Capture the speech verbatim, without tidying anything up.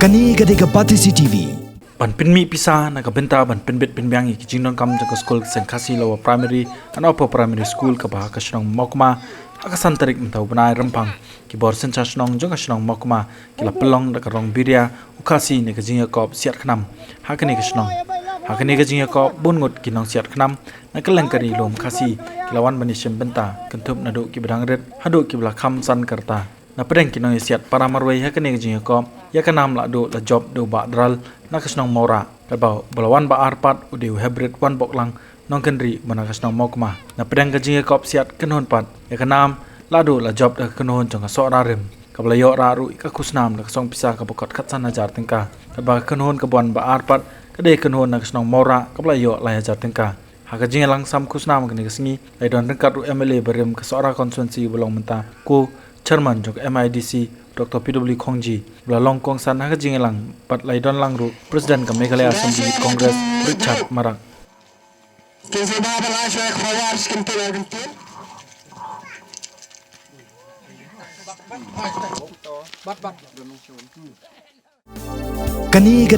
Kane ka dei ka Batesi T V. Ban pynmih pisa na ka bynta ban pynbit pynbiang ïa ki jingdonkam jong ka skul Seng Khasi Lower Primary and Upper Primary School kaba ha ka shnong Mawkma, ha ka san tarik mynta u bnai Rymphang, ki bor synshar shnong jong ka shnong Mawkma ki la pynlong da ka rong biria u Khasi ne ka jingïakop siat khnam ha kane ka shnong. Ha kane ka jingïakop bun ngut ki nongsiat khnam na kylleng ka ri lum Khasi ki la wan ban ïashim bynta, kynthup naduh kiba dang rit haduh kiba la kham san ka rta. Na pdeng ki nongïasiat para marwei ha kane ka jingïakop, ïa ka nam la duh la jop da u Bah Dral na ka shnong Mawrah, katba uba la wan ba ar pat u dei u Hebrit Wanboklang Nongkynrih ba na ka shnong Mawkma. Na pdeng ka jingïakop siat kynhun pat, ïa ka nam la duh la jop da ka kynhun jong ka Sohra Rim, kaba la ïoh rah ruh ïa ka khusnam da ka song pisa kaba kot khatsan hajar tyngka, katba ka kynhun kaba wan ba ar pat ka dei ka kynhun na ka shnong Mawrah kaba la ïoh lai hajar tyngka. Ha ka jingïalang sam khusnam kane ka sngi, la ïadon ryngkat u M L A barim ka Sohra constituency uba long mynta ko Chairman jong ka M I D C, Doctor P W Khongji, uba la long kongsan ha ka jingïalang, bad la ïadon lang ruh President ka Meghalaya Assembly Youth Congress, Richard Marak. Kane ka